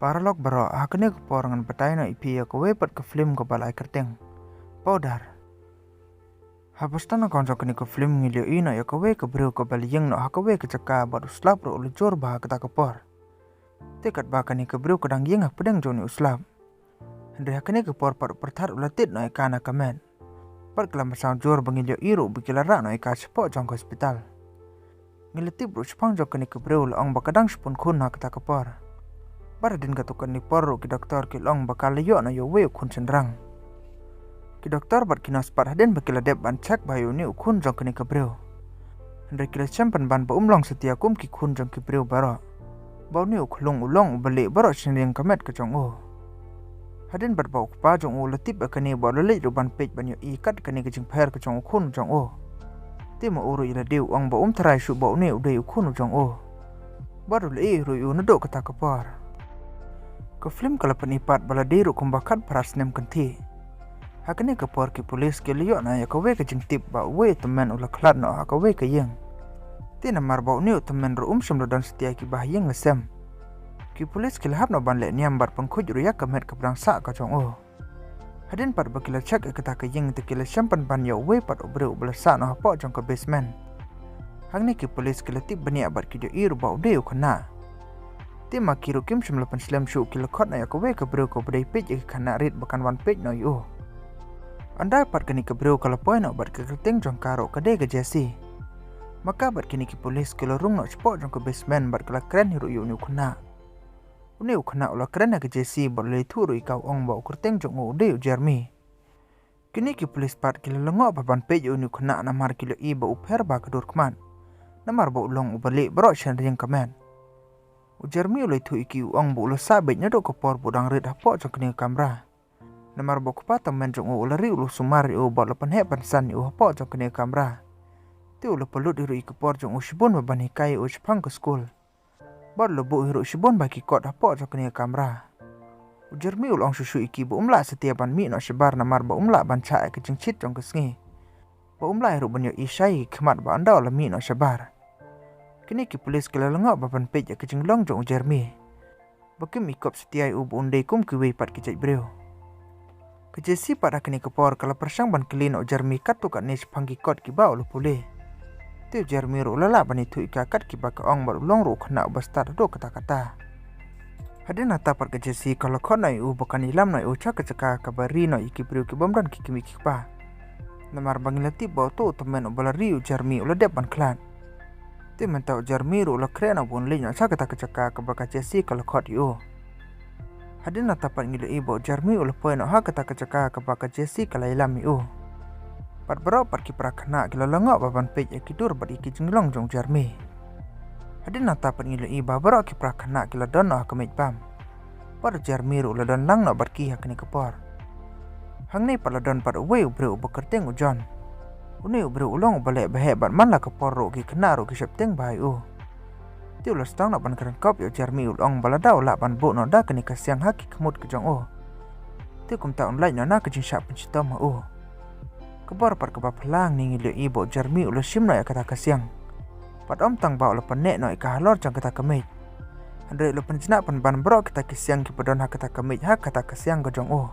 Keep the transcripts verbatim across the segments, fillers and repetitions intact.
Paralok baroh, ha kane ka por ngan batai noh ïa phi ïa kawei pat ka film kaba la ai kyrteng Powder. Ha poster nyngkong jong kane ka film ngi la ïohi noh ïa kawei ka briew kaba la ïeng noh ha kawei ka jaka bad u slap ruh u la jur bha ha kata ka por. Te katba kane ka briew ka dang ïeng hapdeng jong une u slap, hynrei ha kane ka por pat u pyrthat u la tied noh ïa ka na ka met. Bad ka la masaw jur ba ngi la ïohi ruh ba ki la rah noh ïa ka shapoh jong ka hospital. Ngi la tip ruh shaphang jong kane ka briew la ong ba ka dang shibun khun ha kata ka por. Bad hadien katto katne por ruh ki doktor ki la ong ba ka la ïoh noh ïa uwei u khun shynrang. Ki doktor bad ki nurse pat hadien ba ki la dep ban check bha ïa une u khun jong kane ka briew, hynrei ki la shem pynban ba um long satia kum ki khun jong ki briew baroh, ba une u khlung u long uba lieh baroh shynriang ka met ka jong u. Hadien bad ba u kpa jong u u la tip ïa kane bad u la leit ruh ban peit ban ïohi kat kane ka jingpher ka jong u khun jong u. Te ma u ruh i la dei u ong ba um tharai shuh ba une u dei u khun u jong u. Bad u la ïeh ruh ïa u naduh kata ka por. Ka film ka la pyni pat ba la dei ruh kumba khatphra snem kynthih. Ha kane ka por ki pulis ki la ïoh noh ïa kawei ka jingtip ba uwei u tymmen u la khlad noh ha kawei ka ïing. Te namar ba une u tymmen ruh um shym la don satia kiba ha ïing la sem, ki pulis ki la hap noh ban leh niam bad pynkhuid ruh ïa ka met kaba dang sah ka jong u. Hadien pat ba ki la check ïa kata ka ïing te ki la shem pynban ïa uwei pat u briew uba la sah noh hapoh jong ka basement. Hangne ki pulis ki la tip bniah bad ki ïohi ruh ba u dei u khynnah. Te ma ki ruh kim shym la pynslem shuh, ki la khot noh ïa kawei ka briew kaba dei peit ïa ki khynnah rit ba kan wan peit noh ïa u. Hynrei pat kane ka briew ka la poi noh bad ka kyrteng jong ka ruh ka dei ka Jessie. Ma ka bad kine ki pulis ki la rung noh shapoh jong ka basement bad ka la kren hi ruh ïa une u khynnah. Une u khynnah u la kren ïa ka Jessie bad u la ïathuh ruh ïa ka, u ong ba u kyrteng jong u u dei u Jeremy. Kine ki pulis pat ki la lyngngoh bha ban peit ïa une u khynnah namar ki la ïohi ba u pher bha ka dur khmat, namar ba u long uba lieh baroh shynriang ka met. U Jeremy u la ïathuh ïa ki, u ong ba u la sah beit naduh ka por ba u dang rit hapoh jong kane ka kamra, namar ba u kpa tymmen jong u u la ri u la sumar ïa u bad u la pynheh pynsan ïa u hapoh jong kane ka kamra. Te u la pynlut hi ruh ïa ka por jong u shibun bha ban hikai ïa u shaphang ka skul. Bad u la buh hi ruh shibun bha ki kot hapoh jong kane ka kamra. U Jeremy u la ong shuh shuh ïa ki ba um lah satia ban mih noh shabar namar ba um lah ban shah ïa ka jingshit jong ka sngi, ba um lah hi ruh ban ïohi shai ïa ki khmat ba ynda u la mih noh shabar. Kine ki pulis ki la lyngngoh bha ban peit ïa ka jinglong jong u Jeremy, ba kim i kop satia ïa u ba un dei kum kiwei pat ki jait briew. Ka Jessie pat ha kane ka por ka la pyrshang ban kylli na u Jeremy katto katne shaphang ki kot kiba u la pule. Te u Jeremy ruh u la lah ban ïathuh ïa ka kat kiba ka ong bad u long ruh u khynnah uba stad haduh katta katta. Hadien nangta pat ka Jessie ka la khot noh ïa u ba kan ïalam noh ïa u sha ka jaka kaba ri noh ïa ki briew ki bym don ki kmie ki kpa, namar ba ngi la tip ba uto u tymmen uba la ri u Jeremy u la dep ban khlad. Te mynta u Jeremy ruh u la khreh noh ba un leit noh sha kata ka jaka kaba ka Jessie ka la khot ïa u. Hadien nangta pat ngi la ïohi ba u Jeremy u la poi noh ha kata ka jaka kaba ka Jessie ka la ïalam ïa u. Bad baroh pat ki para khynnah ki la lyngngoh bha ban peit ïa ki dur bad ïa ki jinglong jong u Jeremy. Hadien nangta pat ngi la ïohi ba baroh ki para khynnah ki la don noh ha ka miej bam. Bad u Jeremy ruh u la don lang noh bad ki ha kane ka por. Hangne pat la don pat uwei u briew uba kyrteng u John. Une u briew u long uba leh ba heh bad man la ka por ruh ki khynnah ruh ki sheptieng bha ïa u. Te u la sdang noh ban kren kop ïa u Jeremy, u la ong ba lada u lah ban buh noh da kane ka siang ha ki khmut ka jong u, te kumta un lait noh na ka jingshah pynshitom ha u. Ka bor pat kaba phylla hangne ngi la ïohi ba u Jeremy u la shim noh ïa kata ka siang. Bad ym tang ba u la pynneh noh ïa ka halor jong kata ka miej, hynrei u la pynjnah pynban baroh kita ki siang kiba don ha kata ka miej ha kata ka siang ka jong u.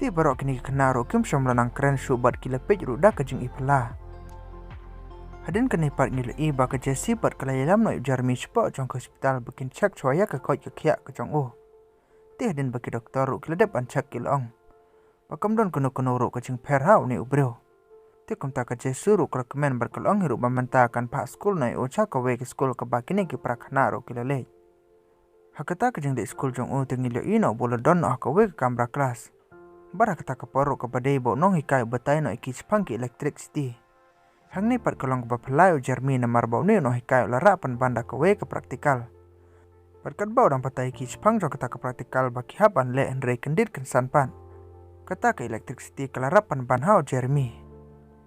Te baroh kine ki khynnah ruh kim shym la nang kren shuh bad ki la peit ruh da ka jingïaphylla. Hadien kane pat ngi la ïohi ba ka Jessie pat ka la ïalam noh ïa u Jeremy shapoh jong ka hospital ba kin check shuwa ïa ka koit ka khiah ka jong u. Te hadien ba ki doktor ruh ki la dep ban check ki la ong ba kam don kano kano ruh ka jingpher ha une u briew. Te kumta ka Jessie ruh ka la kmen bad ka la ong hi ruh ba mynta kan phah skul noh ïa u sha kawei ka skul kaba kine ki para khynnah ruh ki la leit. Ha kata ka jingleit skul jong u te ngi la ïohi noh ba u la don noh ha kawei ka kamra klas. Bad ha kata ka por ruh kaba dei ba u nonghikai u batai noh ïa ki shaphang ki electricity. Hangne pat ka long kaba phylla ïa u Jeremy namar ba une u nonghikai u la rah pynban da kawei ka practical. Bad katba u dang batai ïa ki shaphang jong kata ka practical ba ki hap ban leh hynrei kyndit kynsan pat, kata ka electricity ka la rah pynban ha u Jeremy.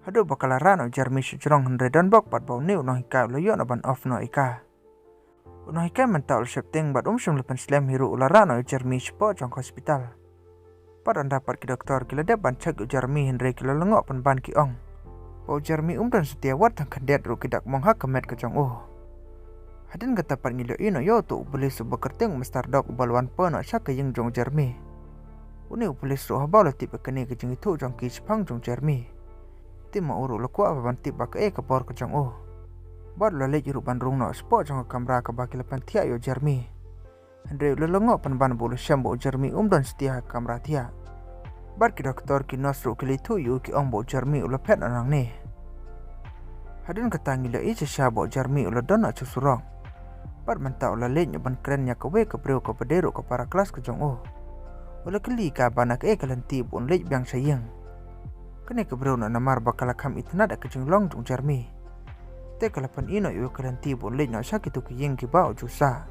Haduh ba ka la rah noh u Jeremy shajrong hynrei donbok pat ba une u nonghikai u la ïoh noh ban off noh ïa ka. U nonghikai mynta u la sheptieng bad um shym la pynslem hi ruh, u la rah noh ïa u Jeremy shapoh jong ka hospital. Bad ynda pat ki doktor ki la dep ban check ïa u Jeremy hynrei ki la lyngngoh pynban, ki ong ba u Jeremy um don satia wat tang khyndiat ruh ki dak mong ha ka met ka jong u. Hadien kata pat ngi la ïohi noh ïa uto u pulis uba kyrteng u Mister Dog uba la wan poi noh sha ka ïing jong u Jeremy. Une u pulis ruh haba u la tip ïa kane ka jingïathuh jong ki shaphang jong u Jeremy, te ma u ruh u la kwah ba ban tip ba kaei ka bor ka jong u. Bad u la leit ruh ban rung noh shapoh jong ka kamra kaba ki la pynthiah ïa u Jeremy. Hynrei u la lyngngoh pynban ba u la shem ba u Jeremy um don shatia ha ka kamra thiah. Bad ki doktor ki nurse ruh ki la ïathuh ïa u, ki ong ba u Jeremy u la phet noh nangne. Hadien kata ngi la ïohi shisha ba u Jeremy u la don noh sha surok. Bad mynta u la leit noh ban kren ïa kawei ka briew kaba dei ruh ka para klas ka jong u. U la kylli ka ba na kaei ka lynti ba un leit biang sha ïing. Kane ka briew na namar ba ka la kham itynnad ïa ka jinglong jong u Jeremy. Te ka la pyni noh ïa u ka lynti ba un leit noh sha kito ki ïing kiba u ju sah.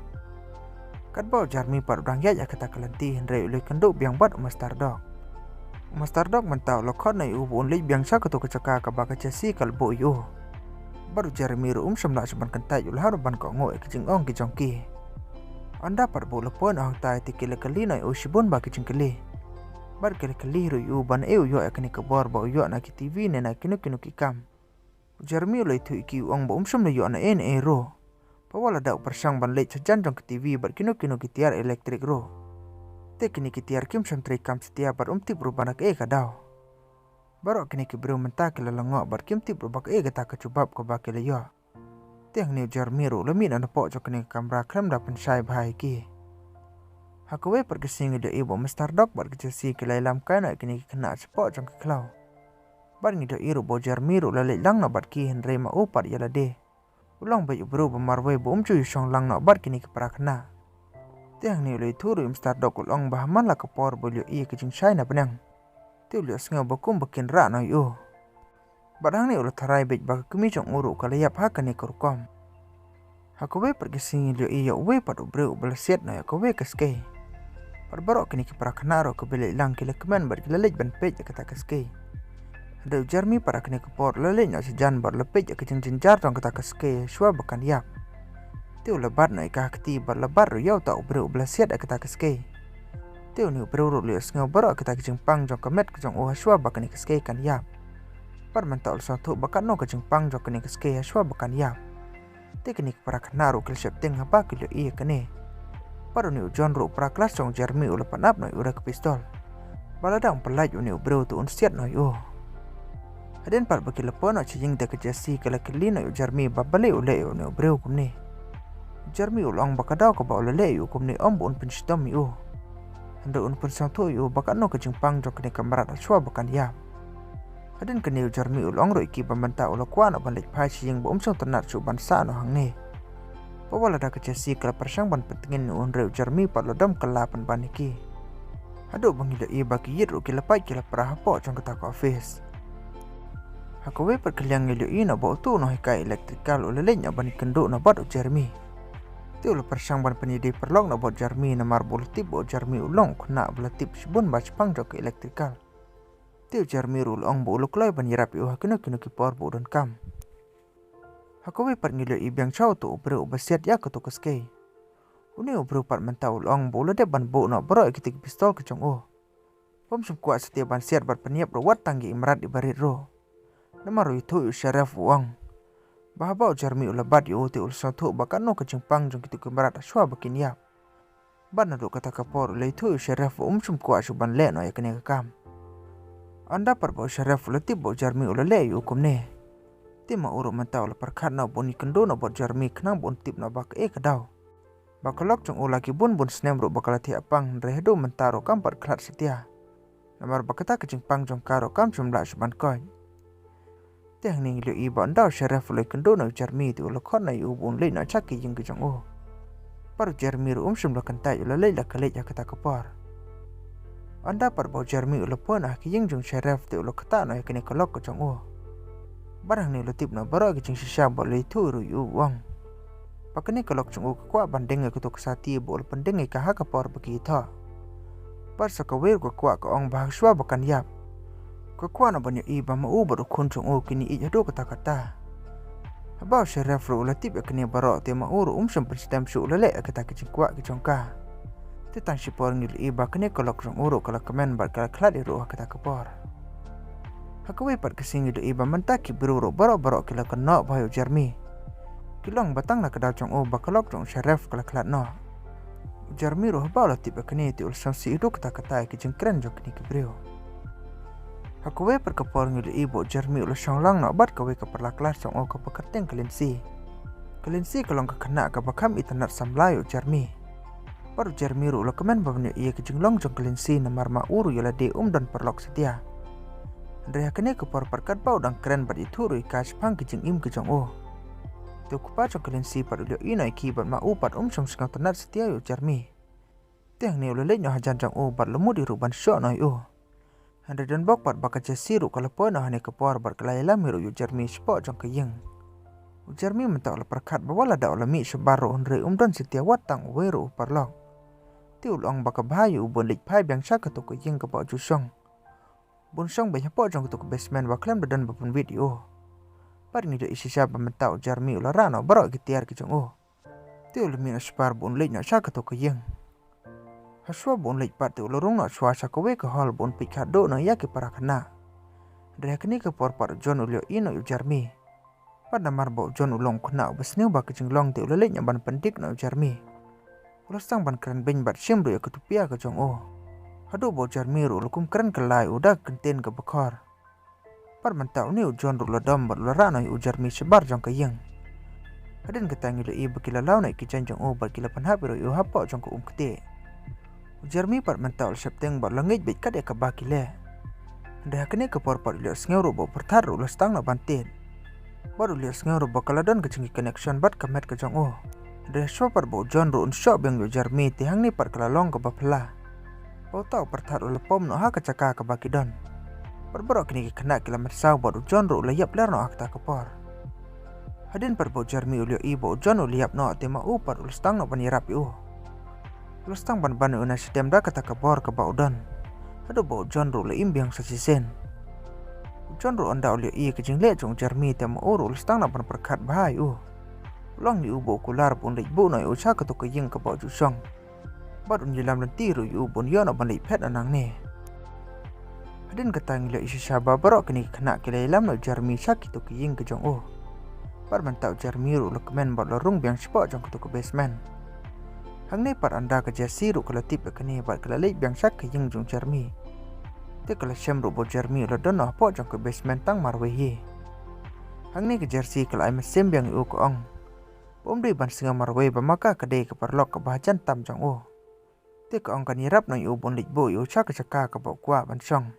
Katba u Jeremy pat u dang ïaid ïa kata ka lynti hynrei u la ïakynduh biang bad u Mister Dog. U Mister Dog mynta u la khot noh ïa u ba un leit biang sha kato ka jaka kaba ka Jessie ka la buh ïa u. Bad u Jeremy ruh um shym lah shuh ban kyntait, u la hap ban kohnguh ïa ki jingong ki jong ki. Ynda pat ba u la poi noh hangtai te ki la kylli noh ïa u shibun bha ki jingkylli. Bad ki la kylli ruh ïa u ba naei u ïoh ïa kane ka bor ba u ïoh na ki T V ne na kino kino ki kam. U Jeremy u la ïathuh ïa ki, u ong ba um shym la ïoh naei naei ruh. Ba wat lada u pyrshang ban leit shajan jong ka T V bad kino kino ki tiar elektrik ruh, te kine ki tiar kim shym trei kam satia bad um tip ruh ba na kaei ka daw. Baroh kine ki briew mynta ki la lyngngoh bad kim tip ruh ba kaei kata ka jubab kaba ki la ïoh. Te hangne u Jeremy ruh u la mih noh napoh jong kane ka kamra khlem da pynshai bha ïa ki. Ha kawei pat ka sngi ngi la ïohi ba u Mister Dog bad ka Jessie ki la ïalam kai noh ïa kine ki khynnah shapoh jong ka khlaw. Bad ngi la ïohi ruh ba u Jeremy ruh u la leit lang noh bad ki hynrei ma u pat ïa lade u long beit u briew ba marwei ba um ju ïashong lang noh bad kine ki para khynnah. Te hangne u la ïathuh ruh ïa u Mister Dog, u la ong ba ha man la ka por ba u la ïohi ïa ka jingshai na bneng, te u la ïohsngew ba kumba kin rah noh ïa u. Bad hangne u la tharai beit ba ka kmie jong u ruh ka la ïap ha kane ka rukom. Ha kawei pat ka sngi ngi la ïohi ïa uwei pat u briew uba la siat noh ïa kawei ka skei. Bad baroh kine ki para khynnah ruh kiba leit lang ki la kmen bad ki la leit ban peit ïa kata ka skei. Hynrei u Jeremy pat ha kane ka por u la leit noh shajan bad u la peit ïa ka jingjynjar jong kata ka skei hashwa ba kan ïap. Te u la bat noh ïa ka ha kti bad la bat ruh ïa uta u briew uba la siat ïa kata ka skei. Te une u briew ruh u la ïohsngew baroh ïa kata ka jingpang jong ka met ka jong u hashwa ba kane ka skei kan ïap. Bad mynta u la sngewthuh ba katno ka jingpang jong kane ka skei hashwa ba kan ïap. Te kine ki para khynnah ruh ki la sheptieng haba ki la ïohi ïa kane. Bad une u John ruh u para klas jong u Jeremy u la pynap noh ïa u da ka pistol. Ba lada um pyllait une u briew te un siat noh ïa u. Hadien pat ba ki la poi noh sha ïing te ka Jessie ka la kylli noh ïa u Jeremy ba balei u leh ïa une u briew kumne. U Jeremy u la ong ba ka daw kaba u la leh ïa u kumne ym ba un pynshitom ïa u, hynrei un pynsngewthuh ïa u ba katno ka jingpang jong kane ka mrad hashwa ba kan ïap. Hadien kane u Jeremy u la ong ruh ïa ki ba mynta u la kwah noh ban leit phai sha ïing ba um shym tynnat shuh ban sah noh hangne. Ba wat lada ka Jessie ka la pyrshang ban pyntngen ïa u hynrei u Jeremy pat u la dom kylla pynban ïa ki. Haduh ba ngi la ïohi ba ki ïit ruh ki la pait ki la pra hapoh jong kata ka office. Ha kawei pat ka liang ngi la ïohi noh ba uto u nonghikai electrical u la leit noh ban ïakynduh noh bad u Jeremy. Te u la pyrshang ban pynïadei paralok noh bad u Jeremy namar ba u la tip ba u Jeremy u long u khynnah ba la tip shibun bha shaphang jong ka electrical. Te u Jeremy ruh u la ong ba u la kloi ban ïarap ïa u ha kino kino ki por ba u donkam. Ha kawei pat ngi la ïohi biang sha uto u briew uba siat ïa kato ka skei. Une u briew pat mynta u la ong ba u la dep ban buh noh baroh ïa kito ki pistol ka jong u. Bym shym kwah satia ban siat bad pynïap ruh wat tang ïa i mrad iba rit ruh. Namar u ïathuh ïa u sheriff u ong ba haba u Jeremy u la bat ïa u te u la sngewthuh ba katno ka jingpang jong kito ki mrad hashwa ba kin ïap. Bad naduh kata ka por u la ïathuh ïa u sheriff ba um shym kwah shuh ban leh noh ïa kane ka kam. Ynda pat ba u sheriff u la tip ba u Jeremy u la leh ïa u kumne, te ma u ruh mynta u la pyrkhat noh ba un ïakynduh noh bad u Jeremy khnang ba un tip noh ba kaei ka daw. Ba ka lok jong u la ki bun bun snem ruh ba ka la thiah pang hynrei haduh mynta ruh kam pat khlad satia. Namar ba kata ka jingpang jong ka ruh kam shym lah shuh ban koit. Te hangne ngi la ïohi ba ynda u sheriff u la ïakynduh noh ïa u Jeremy te u la khot noh ïa u ba un leit noh sha ki ïing ki jong u. Bad u Jeremy ruh um shym la kyntait, u la leit la ka leit ha kata ka por. Ynda pat ba u Jeremy u la poi noh ha ki ïing jong u sheriff te u la ktah noh ïa kane ka lok ka jong u. Bad hangne u la tip noh baroh ki jingshisha bad u la ïathuh ruh ïa u u ong ba kane ka lok jong u ka kwah ban deng ïa kato ka sati ba u la pyndeng ïa ka ha ka por ba ki ïathoh. Bad sa kawei ruh ka kwah ka ong ba hashwa ba kan ïap ka kwah noh ban ïohi ba ma u bad u khun jong u kin ïeit haduh katta katta. Haba u sheriff ruh u la tip ïa kane baroh te ma u ruh um shym pynslem shuh, u la leh ïa kata ka jingkwah ka jong ka. Te tang shipor ngi la ïohi ba kane ka lok jong u ruh ka la kmen bad ka la khlad ïa ruh ha kata ka por. Ha kawei pat ka sngi ngi la ïohi ba mynta ki briew ruh baroh baroh ki la kynnoh bha ïa u Jeremy. Ki long ba tang na ka daw jong u ba ka lok jong u Sharif ka la khlad noh. U Jeremy ruh haba u la tip ïa kane te u la sngewsih haduh katta katta ïa ki jingkren jong kine ki briew. Ha kawei pat ka por ngi la ïohi ba u Jeremy u la shong lang noh bad kawei ka paralok jong u kaba kyrteng ka Lindsay. Ka Lindsay ka long ka khynnah kaba kham itynnad samla ïa u Jeremy. Bad u Jeremy ruh u la kmen ba ban ïohi ïa ka jinglong jong ka Lindsay namar ma u ruh ïa lade um don paralok satia. Hynrei ha kane ka por pat katba u dang kren bad ithuh ruh ïa ka shaphang ka jingim ka jong u, te u kpa jong ka Lindsay pat u la ïohi noh ïa ki bad ma u pat um shym sngewtynnad satia ïa u Jeremy. Te hangne u la leit noh hajan jong u bad la mut ïa u ruh ban shoh noh ïa u. Hynrei don bok pat ba ka Jessie ruh ka la poi noh ha kane ka por bad ka la ïalam ïa ruh ïa u Jeremy shapoh jong ka ïing. U Jeremy mynta u la pyrkhat ba wat la da u la mih shabar ruh hynrei um don satia wat tang uwei ruh u paralok. Te u la ong ba ka bha ïa u ban leit phai biang sha kato ka ïing kaba u ju shong, ban shong beit hapoh jong kato ka basement ba khlem da don ba pynwit ïa u. Bad ngi la ïohi shisha ba mynta u Jeremy u la rah noh baroh ki tiar ki jong u. Te u la mih noh shabar ba un leit noh sha kato ka ïing. Hashwa ba un leit pat te u la rung noh shuwa sha kawei ka hall ba un peit khadduh noh ïa ki para khynnah. Hynrei ha kane ka por pat u John u la ïohi noh ïa u Jeremy. Bad namar ba u John u long u khynnah uba sniew bad ka jinglong te u la leit noh ban pyndik noh ïa u Jeremy. U la sdang ban kren beiñ bad shim ruh ïa ka tupia ka jong u. Haduh ba u Jeremy ruh u la kum kren kylla ïa u da ka kyntien kaba khor. Bad mynta une u John ruh u la dom bad u la rah noh ïa u Jeremy shabar jong ka ïing. Hadien kata ngi la ïohi ba ki la law noh ïa ki jaiñ jong u bad ki la pynhap ïa u hapoh jong ka um ktieh. U Jeremy pat mynta u la sheptieng bad u la ngeit beit kat ïa kaba ki leh. Hynrei ha kane ka por pat u la ïohsngew ruh ba u pyrthat ruh u la sdang noh ban tied. Bad u la ïohsngew ruh ba ka la don ka jingconnection bad ka met ka jong u. Hynrei hashwa pat ba u John ruh un shoh biang ïa u Jeremy te hangne pat ka la long kaba phylla. Ba uta u pyrthat u la pom noh ha ka jaka kaba ki don. Bad baroh kine ki khynnah ki la mynsaw bad u John ruh u la ïap ler noh ha kata ka por. Hadien pat ba u Jeremy u la ïohi ba u John u la ïap noh te ma u pat u la sdang noh ban ïarap ïa u. U la sdang ban ban ïa u na shadem da kata ka bor kaba u don. Haduh ba u John ruh u la im biang sa shisien. U John ruh ynda u la ïohi ka jingleh jong u Jeremy te ma u ruh u la sdang noh ban pyrkhat bha ïa u. U la ong ïa u ba u kular ba un leit buh noh ïa u sha kato ka ïing kaba u ju shong. Bad un ïalam lynti ruh ïa u ba un ïoh noh ban leit phet noh nangne. Hadien kata ngi la ïohi shisha ba baroh kine ki khynnah ki la ïalam noh ïa u Jeremy sha kito ki ïing ka jong u. Bad mynta u Jeremy ruh u la kmen bad u la rung biang shapoh jong kato ka basement. Hangne pat ynda ka Jessie ruh ka la tip ïa kane bad ka la leit biang sha ka ïing jong u Jeremy. Te ka la shem ruh ba u Jeremy u la don noh hapoh jong ka basement tang marwei hi. Hangne ka Jessie ka la ai mynsiem biang ïa u, ka ong ba um dei ban sngew marwei ba ma ka ka dei ka paralok kaba hajan tam jong u. Te ka ong kan ïarap noh ïa u ba un leit buh ïa u sha ka jaka kaba u kwah ban shong.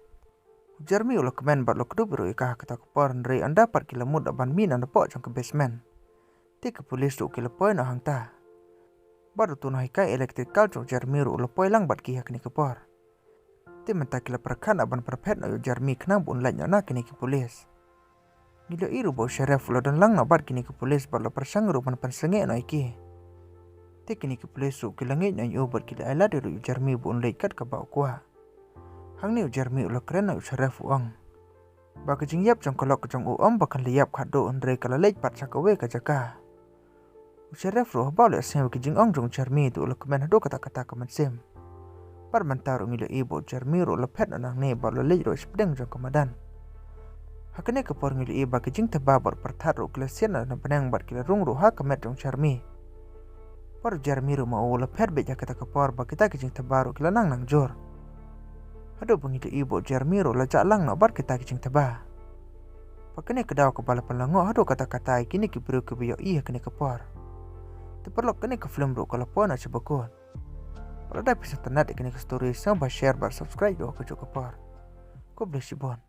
U Jeremy u la kmen bad u la kdup ruh ïa ka ha kata ka por hynrei ynda pat ki la mut da ban mih na napoh jong ka basement, te ka pulis ruh ki la poi noh hangta. Bad uto u nonghikai electrical jong u Jeremy ruh u la poi lang bad ki ha kane ka por. Te mynta ki la pyrkhat noh ban pyrphet noh ïa u Jeremy khnang ba un lait noh na kine ki pulis. Ngi la ïohi ruh ba u Sharif u la don lang noh bad kine ki pulis bad u la pyrshang ruh ban pynsangeh noh ïa ki. Te kine ki pulis ruh ki la ngeit noh ïa u bad ki la ai lad ïa ruh ïa u Jeremy ba un leit kat kaba u kwah. Hangne u Jeremy u la kren noh ïa u Sharif, u ong ba ka jingïap jong ka lok ka jong u ym ba kan la ïap khatduh hynrei ka la leit pat sha kawei ka jaka. U Sharif ruh haba u la ïohsngew ïa ki jingong jong u Jeremy te u la kmen haduh katta katta ka mynsiem. Bad mynta ruh ngi la ïohi ba u Jeremy ruh u la phet noh nangne bad u la leit ruh shapdeng jong ka madan. Ha kane ka por ngi la ïohi ba ki jingthaba bad pyrthat ruh ki la siat noh na bneng bad ki la rung ruh ha ka met jong u Jeremy. Bad u Jeremy ruh ma u la phet beit ha kata ka por ba kita ki jingthaba ruh ki la nang nangjur. Haduh ba ngi la ïohi ba u Jeremy ruh u la jah lang noh bad kita ki jingthaba. Ba kane ka daw kaba la pynlyngngoh haduh katta katta ïa kine ki briew kiba ïohi ha kane ka por. Te paralok, kane ka film ruh ka la poi noh sha ba kut. Bad lada phi sngewtynnat ïa kane ka story, sngewbha share bad subscribe ruh ha kajuh ka por. Khublei shibun.